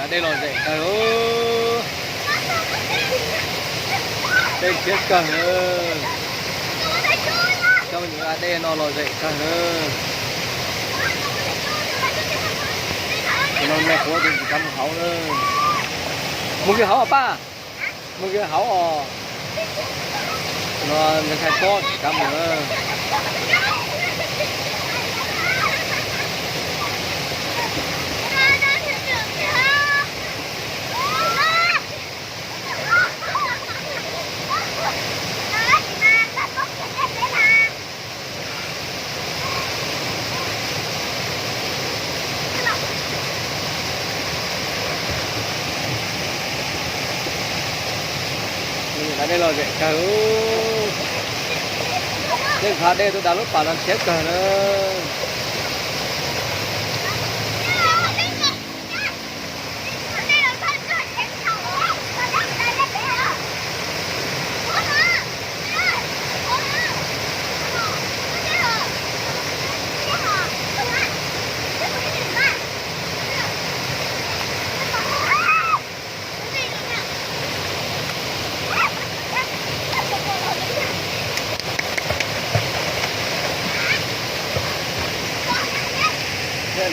Dej los zem kawg. Dej thiab kawg na. Coj me nyuam dej no los zem kawg na. Tus no me qhuav tus tsis kav mus hauv na. Mus kiag hauv os pab. Mus kiag hauv os. No ntxhais pob tsis kav mus na. Dej los zem kawg. Dej nqha dej tuaj dav lub pas no thiab kawg na.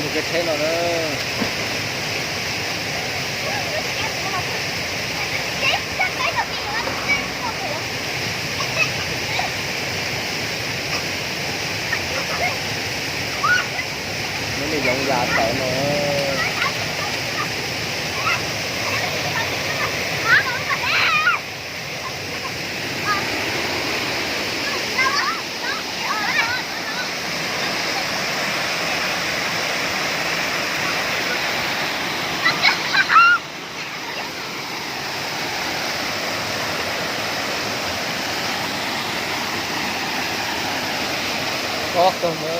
Mus kev tsheb no na. Neb li yoov yas tawv no. Kob kawg na.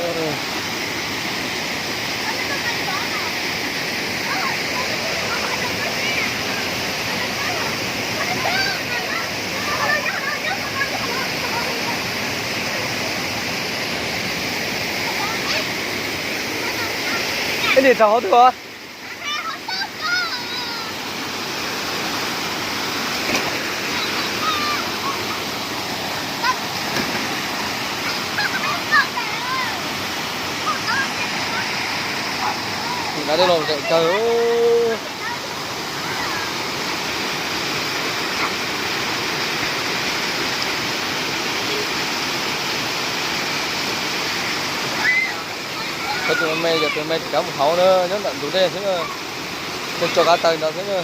Ib nim rau hauv twg os? Tus no dej los zem kawg. Cov tus me, cov tus me tsis kav mus hauv na, nyob ntawm ntug dej xwb na. Nws tso kav taws ntawd xwb na.